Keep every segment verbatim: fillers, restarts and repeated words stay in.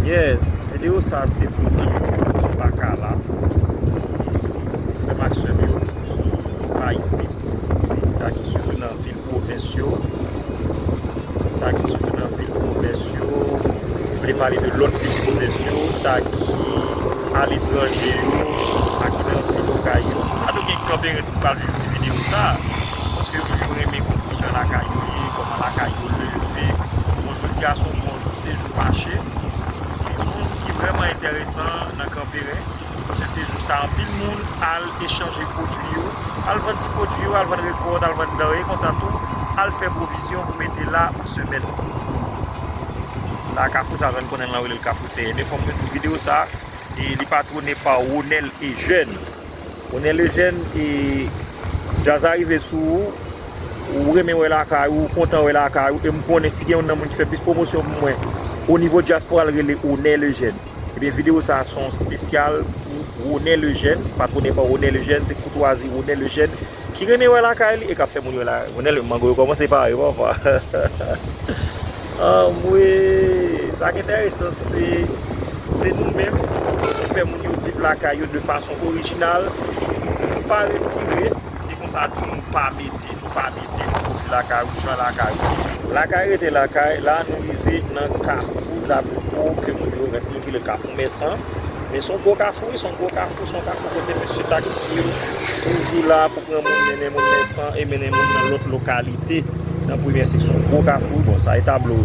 Yes, videyo sa se pou zanmi m yo ki pa ka la. Frè m ak sè m yo ki pa isit. Sa ki sitou nan vil pwovens yo. Sa ki sitou nan vil pwovens yo. M vle pale de lòt vil pwovens yo. Sa ki aletranje yo. Sa ki nan vil okay yo. Sa nou gen kanpe ret pou pral viv ti videyo sa. Paske moun yo renmen konn kijan lakay yo ye, kòman lakay yo leve. Bon, jodi a se yon bon jou, se jou mache. E se yon jou ki vrèman enteresan nan Kanperen. Paske se jou sa, anpil moun al echanje pwodui yo, al vann ti pwodui yo, al vann rekòt, al vann danre konsa tou, al fè pwovizyon pou mete la pou semèn. La kafou sa, jwenn konnen l, nan rele l Kafou Seyè. Men fò m met videyo sa, e li patwone pa Ronel Eugène. Ronel Eugène, e djaz la rive sou ou, ou renmen wè lakay ou, ou kontan wè lakay ou, e m konnen si gen youn nan moun ki fè plis pwomosyon pou mwen o nivo dyaspora, l rele Ronel Eugène. Ebyen, videyo sa a se yon espesyal pou Ronel Eugène, patwone pa Ronel Eugène, se koutwazi Ronel Eugène ki renmen wè lakay li e k ap fè moun yo la. Ronel, mango yo kòmanse pare, papa. Anmwe, sa k enteresan, se, se nou menm ki fè moun yo viv lakay yo de fason orijinal. Nou pa retire, e konsa tou nou pa mete, nou pa mete, nou viv lakay ou, jan lakay ou. Lakay rete lakay, la nou rive nan Kafou Zabriko ke moun yo mèt rele Kafou Mèsan. Men se yon gwo kafou, wi, se yon gwo kafou, se yon kafou kote mesye taksi yo toujou la pou pran moun, mennen moun Mèsan e mennen moun nan lòt lokalite nan premyè seksyon. Gwo kafou, bon, sa e tablo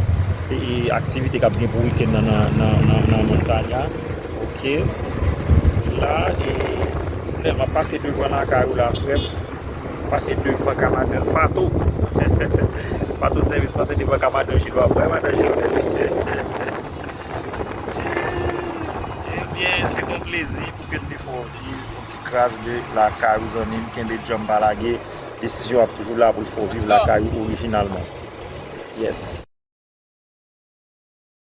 e, e aktivite k ap gen pou wikenn nan, nan, nan, nan, nan Montagna. Ok. La, e, lè m ap pase devan lakay ou la, frè m, pase devan ka madan Fato. Fato Sèvis pase devan ka madan Jilwa. Wè, madan Jilwa. Ebyen, se yon plezi pou ke n te fè w viv yon ti kras de lakay ou, zanmi m. Kenbe djanm, pa lage. Desizyon ap toujou la pou l fè w viv lakay ou orijinalman. Yes.